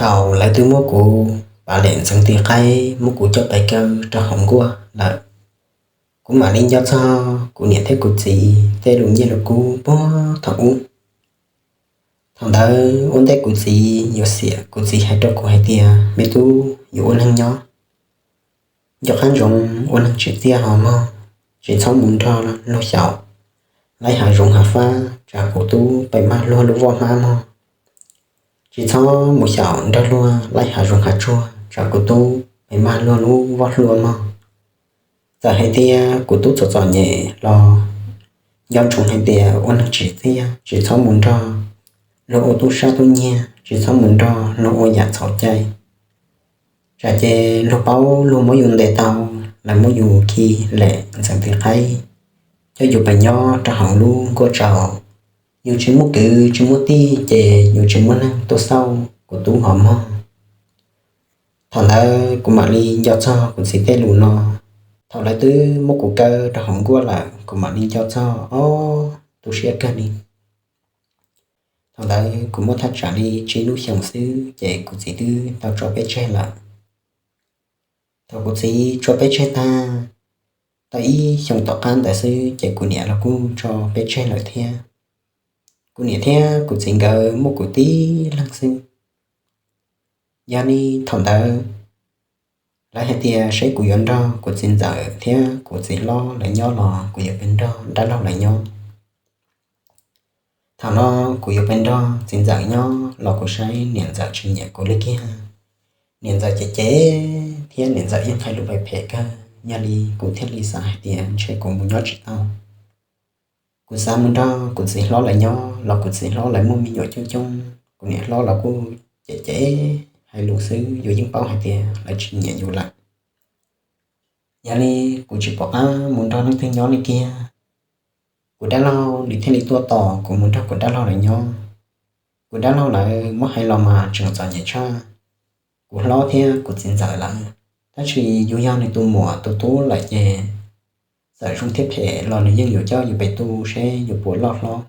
Thaum lawv twb muab kuv pav lem ntxeev tis qaib muab kuv coj pais kaw rau hauv nkuaj lawm, kuv mam li nco txog kuv niam thiab kuv txiv tej lus nyiaj lus kub puag thaum ub. Thaum ntawd ua ntej kuv txiv yuav xiam, kuv txiv hais rau kuv hais tias, me tub, yuav ua neeg nyob, nco qab ntsoov ua neeg tsim txiaj ho mog, tsis txhob mus nrog luag xyaum laij hav zoov hav fab tsam kuv tub pes mag luag lub voj hmab mog. Tsis txhob mus xyaum nrog luag laij hav zoov hav tsuag tsam kuv tub pes mag luag lub voj hlua mog. Txawm hais tias kuv tub txom txom nyem los nco ntsoov hais tias ua neeg tsim txiaj, tsis txhob mus nrog luag ua tub sab tub nyiag, tsis txhob mus nrog luag ua yam txhaum cai. Tsam ces luag paub luag muab yus ntes tau, lawv muab yus khi lem ntxeev tis qaib, coj yus pais nyob rau hauv lub nkuaj tsaus. Yus tsis muaj kwv tsis muaj tij ces yus tsis muaj neeg tuaj xauj kuv tub ho mog. Thaum ntawd kuv mam li nco txog kuv txiv tej lus no. Thaum lawv twb muab kuv kaw rau hauv nkuaj lawm, kuv mam li nco txog, ob, tu siab kawg li. Thaum ntawd kuv muaj thaj tsam li tsib lub xyoos xwb ces kuv txiv twb tau tso peb tseg lawm. Thaum kuv txiv tso peb tseg tag, tau ib xyoos tom qab ntawd xwb ces kuv niam los kuj tso peb tseg lawm thiab. Kuv niam thiab kuv txiv nkawd muaj kuv tib leeg xwb. Yog li thaum ntawd lawv hais tias seb kuv yuav nrog kuv txiv ntxawm thiab kuv txiv hlob lawv nyob los kuv yuav pes nrog dab laug lawv nyob. Thaum no kuv yuav pes nrog txiv ntxawm nyob los kuv saib niam ntxawm tsis nyiam kuv li kiag. Niam ntxawm cem cem thiab niam ntxawm yeej hais lus phem phem kawg, yog li kuv thiaj li xav hais tias ntshe kuv mus nyob tsis tau. Kuv xav mus nrog kuv txiv hlob lawv nyob los kuv txiv hlob lawv muaj me nyuam coob coob, kuv niam hlob los kuj cem cem hais lus xwb, yus yeej paub hais tias lawv tsis nyiam yus lawm. Yog li kuv tsis pom qab mus nrog leej twg nyob li kiag. Kuv dab laug nws thiaj li tuaj tos kuv mus nrog kuv dab laug lawv nyob. Kuv dab laug lawv muab hais los mas tseem txom nyem tshaj kuv hlob thiab kuv txiv ntxawm lawv, tab sis yus yog nws tus muam tus tub lawm ces txawm zoo thiab phem los nws yeej yuav coj yus pem tu seb yus puas loj hlob.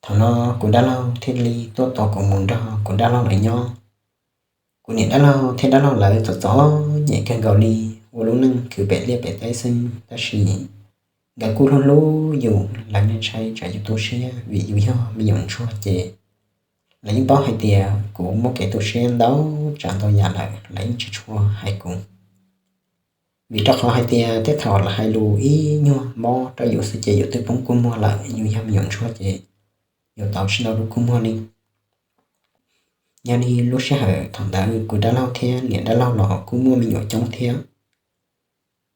Thaum no kuv dab laug thiaj li tuaj tos kuv mus nrog kuv dab laug lawv nyob. Kuv niam dab laug thiab dab laug lawv txom txom nyem kawg nkaus li, ua lub neej khwv pem liaj pem teb xwb, tab sis nkawd kuj hlub hlub yus, lawv ntshai tsam yus tu siab vim yus yog me nyuam ntsuag ces lawv yeej paub hais tias kuv muaj kev tu siab ntau tsav ntau yam lawm, lawv yeej tsis tshua hais kuv. Vim rau qhov hais tias tej thaum lawv hais lus ib nyuag mob rau yus xwb ces yus twb poob kua muag lawm, yus yog me nyuam ntsuag ces yus tau tsis tau lub kua muag li. Yog li lub sij hawm thaum ntawd kuv dab laug thiab niam dab laug los kuj muaj me nyuam coob thiab.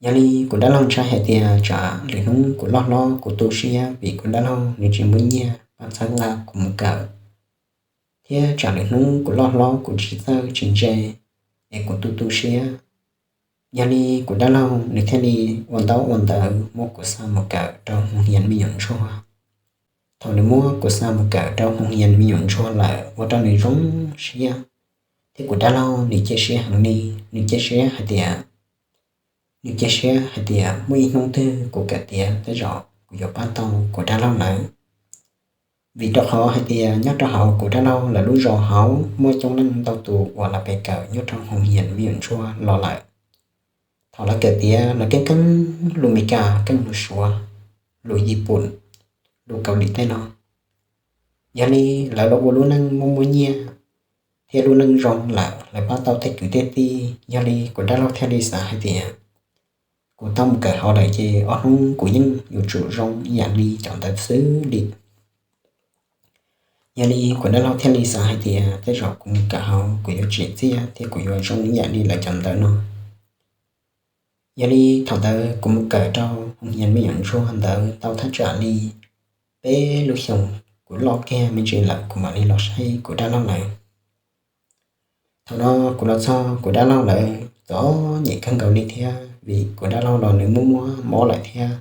Yog li kuv dab laug ntshai hais tias tsam lwm hnub kuv loj hlob kuv tu siab vim kuv dab laug nws tsis muaj nyiaj pab txhawb nqa kuv mus kawm, thiab tsam lwm hnub kuv loj hlob kuv tsis txawj tsis ntse es kuv tu tu siab. Yog li kuv dab laug nws thiaj li ua ntaub ua ntawv muab kuv xa mus kawm rau hoo hias me nyuam ntsuag. Thaum nws muab kuv xa mus kawm rau hoo hias me nyuam ntsuag lawm ua rau nws zoo siab, thiab kuv dab laug nws cia siab heev li, nws cia siab hais tias, nws cia siab hais tias muaj ib hnub twg kuv kawm tiav tej zaum kuv yuav pab tau kuv dab laug lawv. Vim rau qhov hais tias nyob rau hauv kuv dab laug lawv lub zos hauv muaj coob leej ntau tus uas lawv pes kawm nyob rau hoo hias me nyuam ntsuag los lawm. Thaum lawv kawm tiav lawv keej keej lus Meskas, keej lus Suav, lus Yiv Pum, lus Kaus Lim tej no. Yog li lawv los ua lub neej muaj muaj nyiaj thiab lub neej zoo lawm, lawv pab tau tej kwv tej tij. Yog li kuv dab laug thiaj li xav hais tias kuv tau mus kawm hauv lawm ces ob hnub kuv yeej yuav tsum zoo ib yam li cov ntawd xwb li. Yog li kuv dab laug thiaj li xav hais tias tej zaum kuv mus kawm hauv kuv yuav tsim txiaj thiab kuv yuav zoo ib yam li lawv cov ntawd no. Yog li thaum ntawd kuv mus kawm rau hoo hias me nyuam ntsuag ntawd tau thaj tsam li peb lub xyoos, kuv loj kiag me ntsis lawm kuv mam li los saib kuv dab laug lawv. Thaum no kuv los txog kuv dab laug lawv txom nyem kawg nkaus li thiab vim kuv dab laug los nws muaj muaj mob lawm thiab.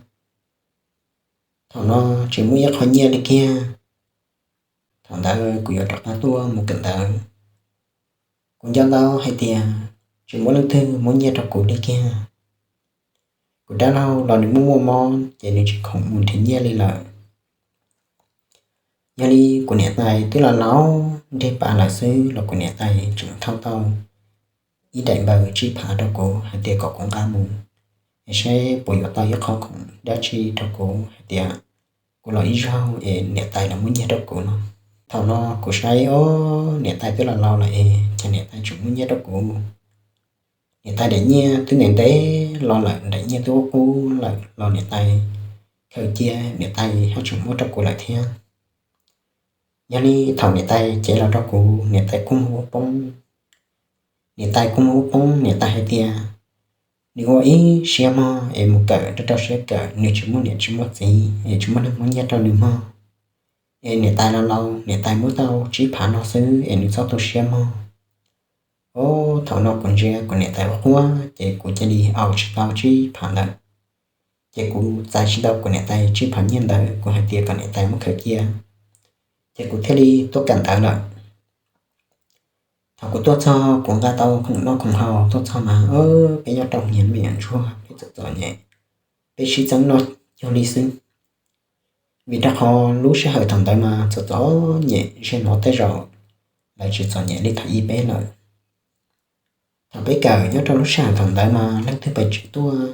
Thaum no tsis muaj ib qho nyiaj li kiag. Thaum ntawd kuv yuav rov qab tuaj mus kawm ntawv. Kuv nco ntau hais tias tsis muaj leej twg muab nyiaj rau kuv li kiag. Kuv dab laug los nws muaj muaj mob ces nws tsis khoom mus nrhiav nyiaj li lawm. Yog li kuv niam tais twb los laus nrig pas lawm xwb los kuv niam tais tseem thauj tau ib daim npaws tsib phav rau kuv hais tias kom kuv nqa mus, es saib puas yuav tau ib qho khoom dab tsi rau kuv hais tias kuv los ib zaug es niam tais los muab nyiaj rau kuv no. Thaum no kuv saib ob niam tais twb los laus lawm es cas niam tais tseem muab nyiaj rau kuv. Niam tais daim nyiaj twb ntev ntev los lawm, daim nyiaj twb qub qub lawm los niam tais khaws cia, niam tais haj tseem muab rau kuv lawm thiab. Yog li thaum niam tais cev los rau kuv, niam tais kuj muab poob. Niam tais kuj muab poob, niam tais hais tias nws ua ib siab mog es mus kawm rau rau siab kawm, nws tsis muaj niam tsis muaj txiv es tsis muaj neeg muab nyiaj rau nws mog. Es niam tais los laus, niam tais muab tau tsib phav no xwb es nws txhob tu siab mog. Ob, thaum no kuv ntsia kuv niam tais ua quaj ces kuv cia li au tsis tau tsib phav ntawd. Ces kuv txais tsis tau kuv niam tais tsib phav nyiaj ntawd, kuv hais tias kom niam tais muab khaws cia, ces kuv thiaj li tuaj kawm ntawv lawm. Thaum kuv tuaj txog kuv nqa tau khoom noj khoom haus tuaj txog mas, peb nyob rau niam me nyuam ntsuag peb txom txom nyem, peb sib txeeb noj cuag li xwb. Vim rau qhov lub sij hawm thaum ntawd mas txom txom nyem, zej mov tej zaum lawv tsis txom nyem li thaum ub peb lawm. Thaum peb kawm nyob rau lub sij hawm thaum ntawd mas leej twg pes tsis tuaj,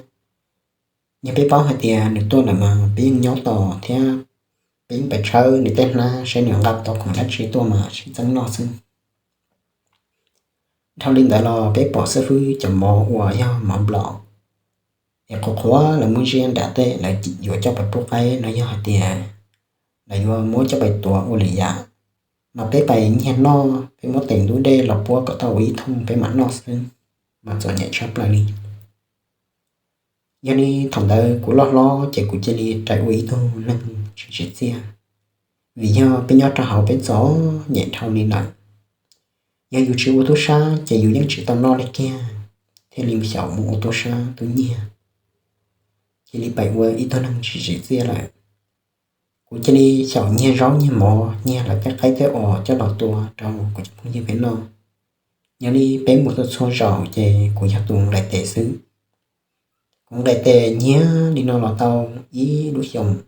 yog peb paub hais tias nws tuaj lawm mas peb yeej nyob tos thiab peb yeej pes tshawb nws tej hnab saib nws nqa tau khoom dab tsi tuaj mas sib txeeb noj xwb. Dhau li ntawd los peb pom xib fwb cov mov uas yog mov nplaum es qhuav qhuav lawv muab ziab nram tej, lawv yuav coj pais pub qaib los yog hais tias lawv yuav muab coj pais tuav ua lwm yam, mas peb pais nyiag noj, peb muab tes ntub dej los puab kom tau ua ib thooj peb mam noj xwb, mas txom nyem tshaj plaws li. Yog li thaum ntawd kuv loj hlob ces kuv cia li rais ua ib tug neeg tsis tsim txiaj, vim yog peb nyob rau hauv peb txom nyem dhau li lawm. Yog yus tsis ua tub sab ces yus yeej tsis tau noj li kiag, thiaj li xyaum mus ua tub sab tub nyiag, cia li pais ua ib tug neeg tsis tsim txiaj lawm. Kuv cia li xyaum nyiag zaub nyiag mov, nyiag lawv tej qaib tej os coj los tua rau kuv cov phooj ywg peb noj. Yog li peb mus tau txhua zaus ces kuv yog tus nqes tes xwb. Kuv nqes tes nyiag li no los tau ib lub xyoos.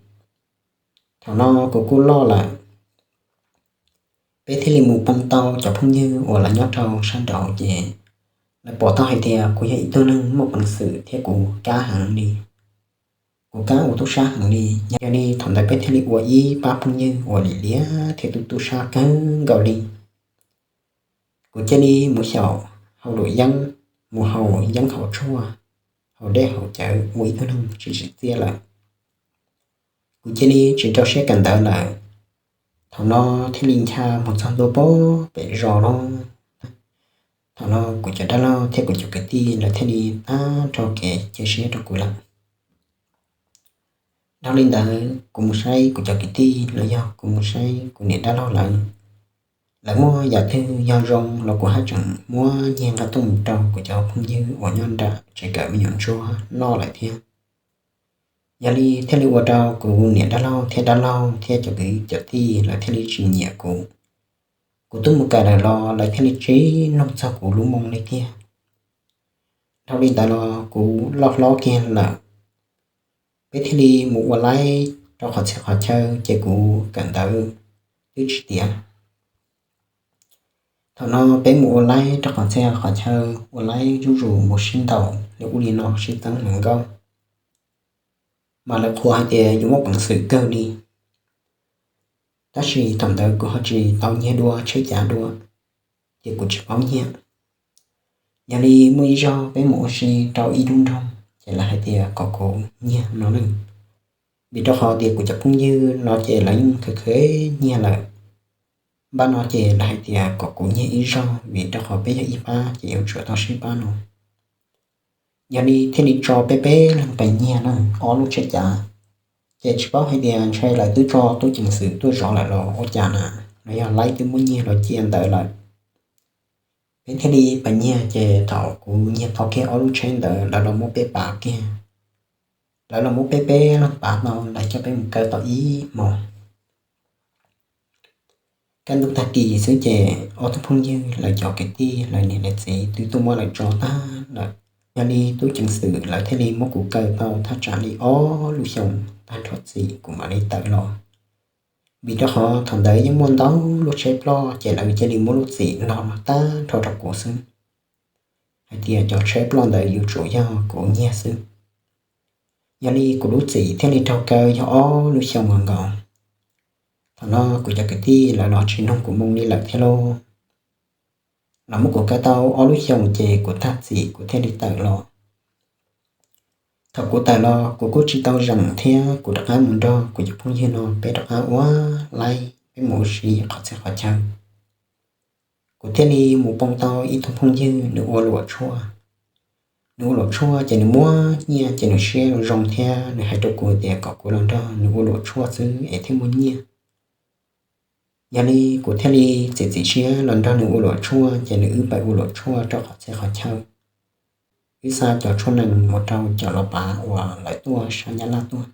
Thaum no kuv kuj loj lawm, peb thiaj li mus pom tau cov phooj ywg uas lawv nyob rau sab nraud ces lawv pom tau hais tias kuv yog ib tug neeg muaj peev xwm thiab kuv kab heev li. Kuv kab ua tub sab heev li, yog li thaum ntawd peb thiaj li ua ib pab phooj ywg uas lim liab thiab tub tub sab kawg nkaus li. Kuv cia li mus xyaum haus luam yeeb, mus haus yeeb haus tshuaj, haus dej haus cawv ua ib tug neeg tsis tsim txiaj lawm. Kuv cia li tsis rau siab kawm ntawv lawm. Thaum no thiaj li ncha mus txog ntua pem zos lawm. Thaum no kuv cov dab laug thiab kuv cov kwv tij lawv thiaj li tag nrho kev cia siab rau kuv lawm. Dhau li ntawd kuv mus saib kuv cov kwv tij los yog kuv mus saib kuv niam dab laug lawv, lawv muaj yam twg yog zoo los kuv haj tseem muab nyiag nqa tuaj mus rau kuv cov phooj ywg uas nyob nram tsev kawm me nyuam ntsuag noj lawm thiab. Yog li thiaj li ua rau kuv niam dab laug thiab dab laug thiab cov kwv cov tij lawv thiaj li tsis nyiam kuv. Kuv twb mus kawm lawm los lawv thiaj li tsis mloog txog kuv lub moo li tiag. Dhau li ntawd los kuv loj hlob kiag lawm, peb thiaj li mus ua laib rau qhov txhia qhov chaw ces kuv kawm ntawv twb tsis tiav. Thaum no peb mus ua laib rau qhov txhia qhov chaw, ua laib zuj zus mus sib ntaus li ub li no sib txeeb hluas nkauj, mas lawv qhuas hais tias yus muaj peev xwm kawg li. Tab sis thaum ntawd kuv ho tsis tau nyiag dua tsheb cav dua, ces kuv tsis paub nyiag. Yog li muaj ib zaug peb mus ua si rau ib lub nroog ces lawv hais tias kom kuv nyiag no na, vim rau qhov tias kuv cov phooj ywg no ces lawv yeej kheev kheev nyiag lawm. Npaj no ces lawv hais tias kom kuv nyiag ib zaug vim rau qhov peb yog ib pab ces yuav tsum tau sib pab no. Yog li thiaj li tso peb peb leeg pais nyiag na, ob lub tsheb cav. Ces tsis paub hais tias ntshe lawv twb tso tub ceev xwm tuaj zov lawm los ua cas na, los yog laib twb muab nyiag los cia ntawd lawm. Peb thiaj li pais nyiag ces thaum kuv nyiag tau kiag ob lub tsheb ntawd lawv los muab peb pav kiag. Lawv los muab peb peb leeg pav tau, lawv coj peb mus kaw tau ib hmos. Kaj ntug tag kis xwb ces ob tug phooj ywg lawv cov kwv tij lawv niam lawv txiv twb tuaj muab lawv tso tag lawm. Yog li tub ceev xwm lawv thiaj li muab kuv kaw tau thaj tsam li ob lub xyoos tag nrho txim kuv mam li tawm los. Vim rau qhov thaum ntawd yeej muaj ntau lub tsheb ploj ces lawv cia li muab lub txim no tag nrho rau kuv xwb, hais tias cov tsheb ploj ntawd yuav tsum yog kuv nyiag xwb. Yog li kuv lub txim thiaj li raug kaw yog ob lub xyoo nkaus. Thaum no kuv cov kwv tij lawv los tsis nug kuv moo li lawm thiab lauj. Los muab kuv kaw tau ob lub xyoo ces kuv tag txim kuv thiaj li tawm los. Thaum kuv tawm los kuv kuj tsis tau zeem thiab kuv rov qab mus nrog kuv cov phooj ywg no peb rov qab ua laib peb mus ua si qhov txhia qhov chaw. Kuv thiaj li mus pom tau ib tug phooj ywg nws ua luam tshuaj. Nws ua luam tshuaj ces nws muab nyiaj ces nws siab zoo thiab nws hais rau kuv tias kom kuv los nrog nws ua luam tshuaj xwb es thiaj muaj nyiaj. Yog li kuv thiaj li txiav txim siab los nrog nws ua luam tshuaj ces nws wb pab ua luam tshuaj rau qhov txhia qhov chaw. Wb xa cov tshuaj nees mus rau cov los pav uas lawv tuaj sab Nyab Laj tuaj.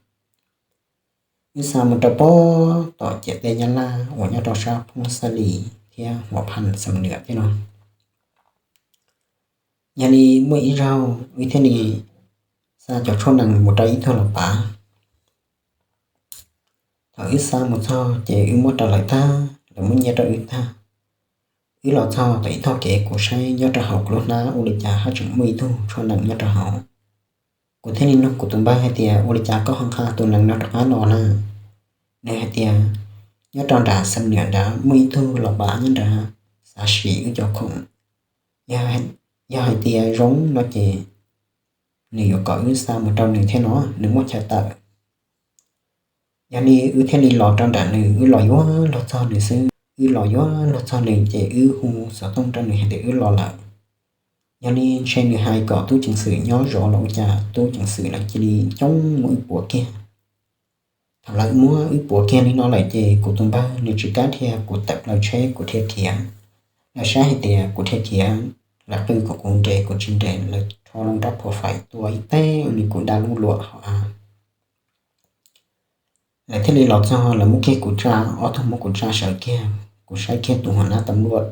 Wb xa mus rau pem tom ciam teb Nyab Laj uas nyob rau sab Phooj Xaj Lis thiab Huam Phas Xam Nuam thiab no. Yog li muaj ib zaug wb thiaj li xa cov tshuaj nees mus rau ib tug los pav. Thaum wb xa mus txog ces wb muab rau lawv tag, lawv muab nyiaj rau wb tag. Wb los txog tom ib tog kev kuv saib nyob rau hauv kuv lub hnab ua li cas haj tseem muaj ib tug tshuaj nees nyob rau hauv. Kuv thiaj li nug kuv tus npawg hais tias ua li cas koj ho nqa tus nees no rov qab los na? Nws hais tias nyob rau nram Xam Nuam nrad muaj ib tug los pav nyob nrad xav sim wb cov khoom. Yog hais tias zoo no ces nws yuav kom wb xa mus rau nws thiab no, nws muaj chaw tawm. Yog li wb thiaj li los rau nram nws, wb los yuav luag txog nws xwb. Wb los yuav luag txog nws ces wb hu xov tooj rau nws hais tias wb los lawm. Yog li ntshe nws hais kom tub ceev xwm nyob zov los ua cas tub ceev xwm lawv cia li coob muab wb puav kiag. Thaum lawv muab wb puav kiag li no lawm ces kuv tus npawg nws tsis kam dhia, kuv tawm plaws tsheb kuv dhia khiav. Lawv saib hais tias kuv dhia khiav, lawv qw kom kuv nres kuv tsis nres, lawv rho loo rab phom fais tua ib teg ua nws kuv da lub luam hauv av. Lawv thiaj li los txog, lawv muab kiag kuv tsa, ob tug muab kuv tsa sawv kiag, kuv saib kiag tus hua nab tam luaj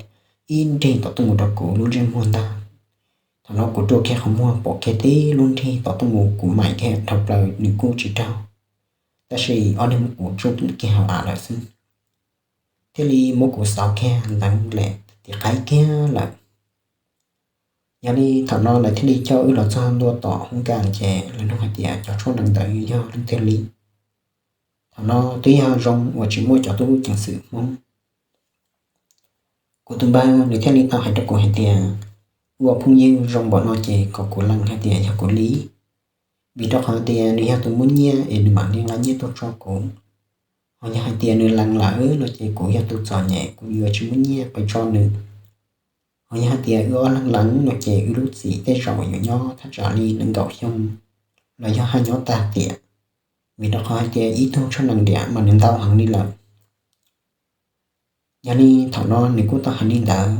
ib nrig tom tuaj mus rau kuv lub ntsej muag ntag. Thaum no kuv rua kiag qhov muag pom kiag tib lub nrig tom tuaj mus, kuv maim kiag dhau plaws nws kuj tsis raug, tab sis ob niag muab kuv tsuj kiag hauv av lawm xwb. Thiaj li muab kuv xauv kiag ntawd lawm tim qaib kiag lawm. Yog li thaum no lawv thiaj li coj wb los txog ntua tom hoob kas ces lawv nug hais tias cov tshuaj nees ntawd yog leej twg li. Thaum no twb yog zoo uas tsis muaj cov tub ceev xwm Hmoob. Kuv tus npawg nws thiaj li tau hais rau kuv hais tias, ua phooj ywg zoo npaum no ces kom kuv lees hais tias yog kuv li, vim rau qhov tias nws yog tus muaj nyiaj es nws mam li nqa nyiaj tuaj tso kuv. Ho yog hais tias nws lees lawm no ces kuv yog tus txom nyem kuv yuav tsis muaj nyiaj pes tso nws. Ho yog hais tias wb ob leeg lees no ces wb lub txim tej zaum yuav nyob thaj tsam li nees nkaum xyoo los yog haj nyob tag tiam, vim rau qhov hais tias ib tug tshuaj nees ntiam mas nws ntau heev li lawm. Yog li thaum no nws kuj tau hais li ntawd,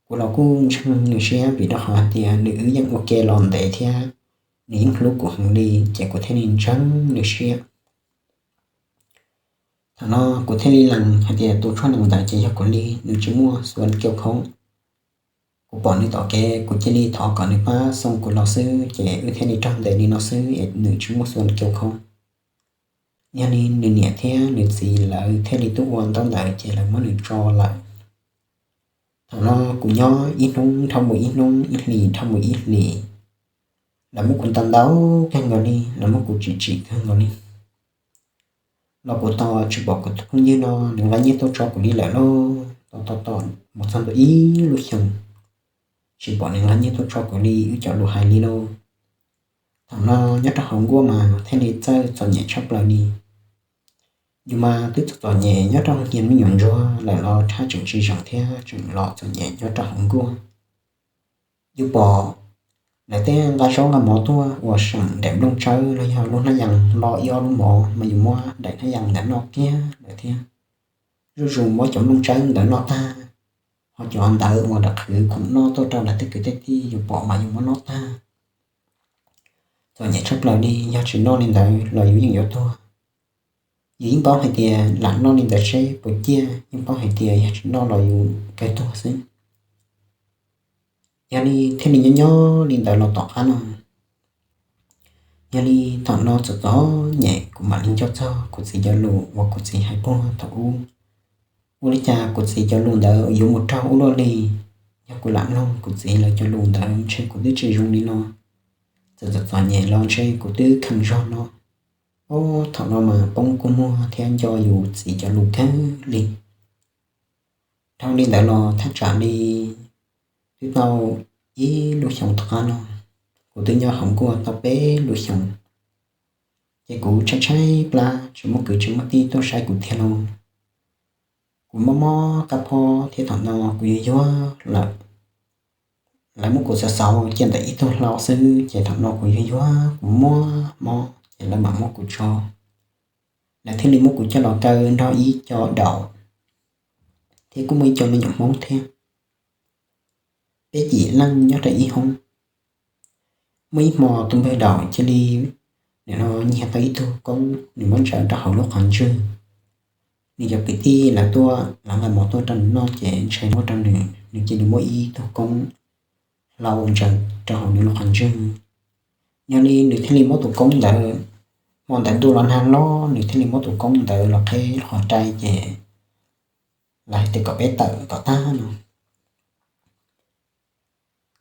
kuv los kuj ntseeg nws siab vim rau qhov hais tias nws wb yeej ua ke los ntev thiab nws yeej hlub kuv heev li, ces kuv thiaj li ntseeg nws siab. Thaum no kuv thiaj li lees hais tias tus tshuaj nees ntawd ces yog kuv li, nws tsis muaj xuan kiau khoob. Kuv pom nws tom kev kuv cia li thov kom nws pab xoo kuv los xwb ces wb thiaj li raug ntes li no xwb es nws tsis muaj xuan kiau khoob. Yog li nws niam thiab nws txiv lawv thiaj li tuaj ua ntaub ntawv ces lawv muab nws tso lawm. Thaum no kuv nyob ib hnub dhau mus ib hnub, ib hlis dhau mus ib hlis, lawv muab kuv ntau ntau kawg nkaus li, lawv muab kuv tsim tsim kawg nkaus li. Los kuv tos tsis pom kuv tus phooj ywg no nws nqa nyiaj tuaj tso kuv li lawm lauj. Tos tos tos mus txog ntua ib lub xyoos, tsis pom nws nqa nyiaj tuaj tso kuv li wb cov lus hais li lauj. Thaum no nyob rau hauv nkuaj mas thiaj li txawj txom nyem tshaj plaws li. Yus mas twb txom txom nyem nyob rau hniav me nyuam ntsuag lawm los haj tseem tsis zeem thiab tseem los txom nyem nyob rau hauv nkuaj. Yus pom lawv tej nqa zaub nqa mov tuaj ua seem daim nplooj tsawb los yog lub hnab yas lo ib ob lub mov mas yus muab daim hnab yas ntawd noj kiag lawm thiab. Zuj zus muab cov nplooj tsawb ntawd noj tag, ho cov ntawd uas lawv qhwv khoom noj tuaj rau lawv tej kwv tej tij yus pom mas yus muab noj tag. Txom nyem tshaj plaws li, yog tsis noj li ntawd los yus yeej yuav tuag. Yus yeej paub hais tias lam noj li ntawd seb puas ciaj, yeej paub hais tias yog tsis noj los yus kawg tuag xwb. Yog li thiaj li nyob nyob li ntawd los tom qab no, Yog li thaum no txom txom nyem kuv mam li nco txog kuv txiv cov lus uas kuv txiv hais puag thaum ub. Ua li cas kuv txiv cov lus ntawd yuav mus raug ua luaj li? Yog kuv lam mloog kuv txiv lawv cov lus ntawd ntshe kuv twb tsis zoo li no. Txawm txom txom nyem los ntshe kuv twb kheev zog no. Ob, thaum no mas poob kua muag thiab nco yus txiv cov lus kawg li. Dhau li ntawd los thaj tsam li twb tau ib lub xyoos tom qab no, kuv twb nyob hauv nkuaj tau peb lub xyoos, ces kuv tshaib tshaib plab tsis muaj kwv tsis muaj tij tuaj saib kuv tiag lauj. Kuv mob mob qab phob thiab thaum no kuv yuag yuag lawm. Lawv muab kuv xauv xauv cia ntawm ib tug hlau xwb ces thaum no kuv yuag yuag kuv mob mob ces lawv mam muab kuv tso. Lawv thiaj li muab kuv coj los kaw nrog ib co daum, thiab kuj muaj ib co me nyuam Hmoob thiab. Peb yim leej nyob rau ib hoob. Muaj ib hmo tus npawg daum cia li, nim no nyiag tau ib tug koob nws muab ntsaws rau hauv lub qhov ntswg. Nws cov kwv tij lawv tuaj lawv nqa mov tuaj rau nws noj ces ntshe muab rau nws, nws cia li muab ib tug koob hlau ntsaws rau hauv nws lub qhov ntswg. Yog li nws thiaj li muab tus koob ntawd, hmo ntawd ntuj los nag loj, nws thiaj li muab tus koob ntawd los qheb qhov rai ces lawv hais tias kom peb tawm kom tag no.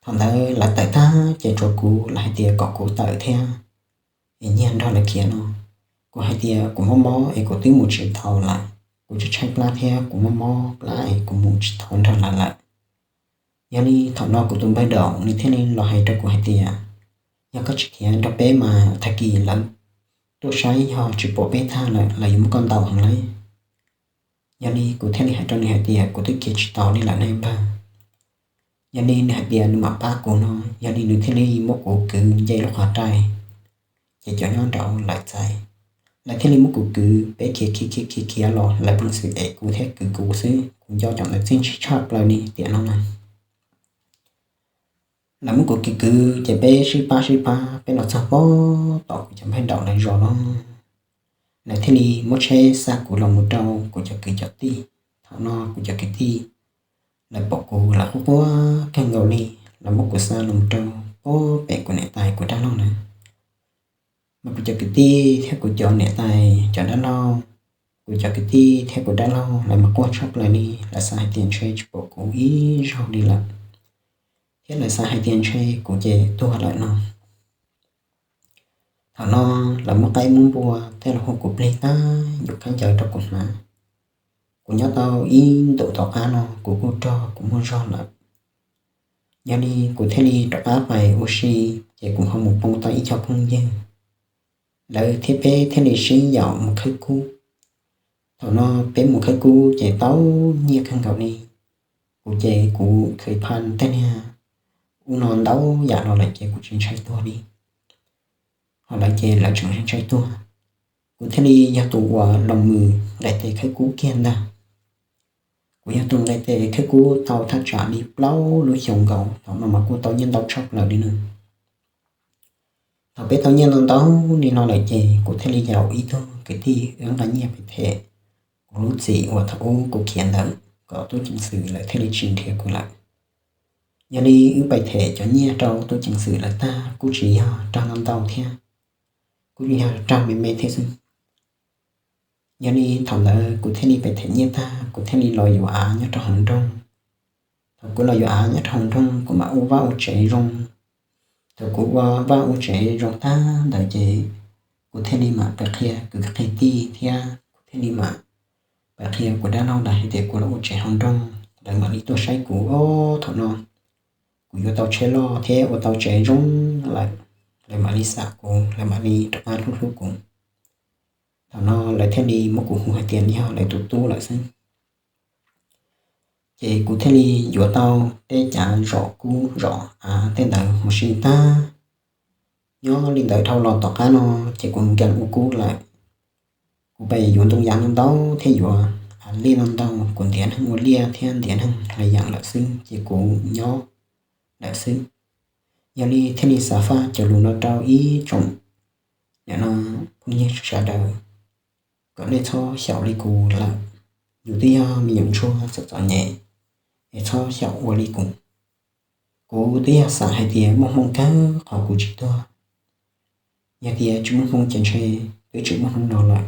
Thaum ntawd lawv tawm tag ces tsuas kuv, lawv hais tias kom kuv tawm thiab, es nyiag nrog lawv khiav no. Kuv hais tias kuv mob mob es kuv twb mus tsis tau lawm, kuv tshaib tshaib plab thiab kuv mob mob plab es kuv mus tsis tau nrog lawv lawm. Yog li thaum no kuv tus npawg daum nws thiaj li los hais rau kuv hais tias, yog koj tsis khiav nrog peb mas tag kis lawv tuaj saib yog tsis pom peb tag lawm lawv yuav muab koj ntaus heev lauj. Yog li kuv thiaj li hais rau nws hais tias kuv twb khiav tsis tau li lawm ne npawg. Yog li nws hais tias nws mam pab kuv no, yog li nws thiaj li muab kuv kwv nce lub qhov rai, ces cov nyob nraud lawv txais, lawv thiaj li muab kuv kwv, peb khiav khiav khiav khiav khiav los lawv peem xwm es kuv thiab kwv kuv xwb, kuv nco cov ntawd txiaj ntsig tshaj plaws li tiam no na. Lawv muab kuv kwv kwv ces peb sib pab sib pab peb los txog pob tom kuv cov npawg daum lawv zos no, lawv thiaj li muab tsheb xa kuv los mus rau kuv cov kwv cov tij. Thaum no kuv cov kwv tij lawv pom kuv lawv quaj quaj kawg nkaus li, lawv muab kuv xa los mus rau pob pem kuv niam tais kuv dab laug na. Mas kuv cov kwv tij thiab kuv cov niam tais cov dab laug, kuv cov kwv tij thiab kuv dab laug lawv mas quaj tshaj plaws li, lawv xav hais tias ntshe tsis pom kuv ib zaug li lawm, thiab lawv xav hais tias ntshe kuv ces tuag lawm no. Thaum no lawv muab qaib muab npua tej los hu kuv plig tag yuav khaub ncaws rau kuv hnav. Kuv nyob tau ib ntus tom qab no kuv kuj rog kuv muaj zog lawm. Yog li kuv thiaj li rov qab pais ua si, ces kuv ho mus poob tau ib co phooj ywg, lawv thiab peb thiaj li sib yaum mus khawb kub. Thaum no peb mus khawb kub ces tau nyiaj kawg nkaus li. Kuv ces kuv khwv phaj tej niag ub no ntau yam los lawm ces kuv tsis ntshai tuag li, ho lawv ces lawv tseem ntshai tuag. Kuv thiaj li yog tus uas los mus nqes tes khawb kub kiag ntag. Kuv yog tus nqes tes khawb kub tau thaj tsam li plaub lub xyoos nkaus, thaum no mas kuj tau nyiaj ntau tshaj plaws li na. Thaum peb tau nyiaj ntau ntau li no lawm ces kuv thiaj li yaum ib tug kwv tij wb nqa nyiaj pais them kuv lub txim uas thaum ub kuv khiav ntawd, kom tub ceev xwm lawv thiaj li tsis nrhiav kuv lawm. Yog li wb pais them cov nyiaj rau tub ceev xwm lawv tag kuj tsis yog raug ntau ntau thiab, kuj yog raug me me thiab xwb. Yog li thaum ntawd kuv thiaj li pais them nyiaj tag kuv thiaj li los yuav av nyob rau hauv nroog. Thaum kuv los yuav av nyob rau hauv nroog kuv mam ua vaj ua tsev zoo. Thaum kuv ua vaj ua tsev zoo tag ntawd ces kuv thiaj li mam pais qhia kwv qhia tij thiab kuv thiaj li mam pais qhia kuv dab laug lawv hais tias kuv los ua tsev hauv nroog, lawv mam li tuaj saib kuv. Ob, thaum no kuv yuav tau tsheb loj thiab ua tau tsev zoo lawm, lawv mam li xam kuv, lawv mam li rov qab hlub hlub kuv. Thaum no lawv thiaj li muab kuv hu hais tias yog lawv tus tub lawm xwb. Ces kuv thiaj li yuav tau tej cav zom kub zom av tej ntawd huv si tag. Nyob li ntawd dhau los tom qab no ces kuv nkees ua kub lawm. Kuv pais yuav ntoo yas no ntau thiab yuav av liaj no ntau, kuv ntiav neeg ua liaj thiab ntiav neeg hlais yam lawm xwb ces kuv nyob lawm xwb. Yog li thiaj li xav faj cov lus no rau ib tsoom nim no phooj ywg sawv daws, kom nej txhob xyaum li kuv lawm. Yus twb yog me nyuam ntsuag txom txom nyem, es txhob xyaum ua li kuv. Kuv twb yog xav hais tias muaj hmoo kawg qhov kuv tsis tuag. Yog tias tsis muaj hnub ces ntshe twb tsis muaj hnub no lawm.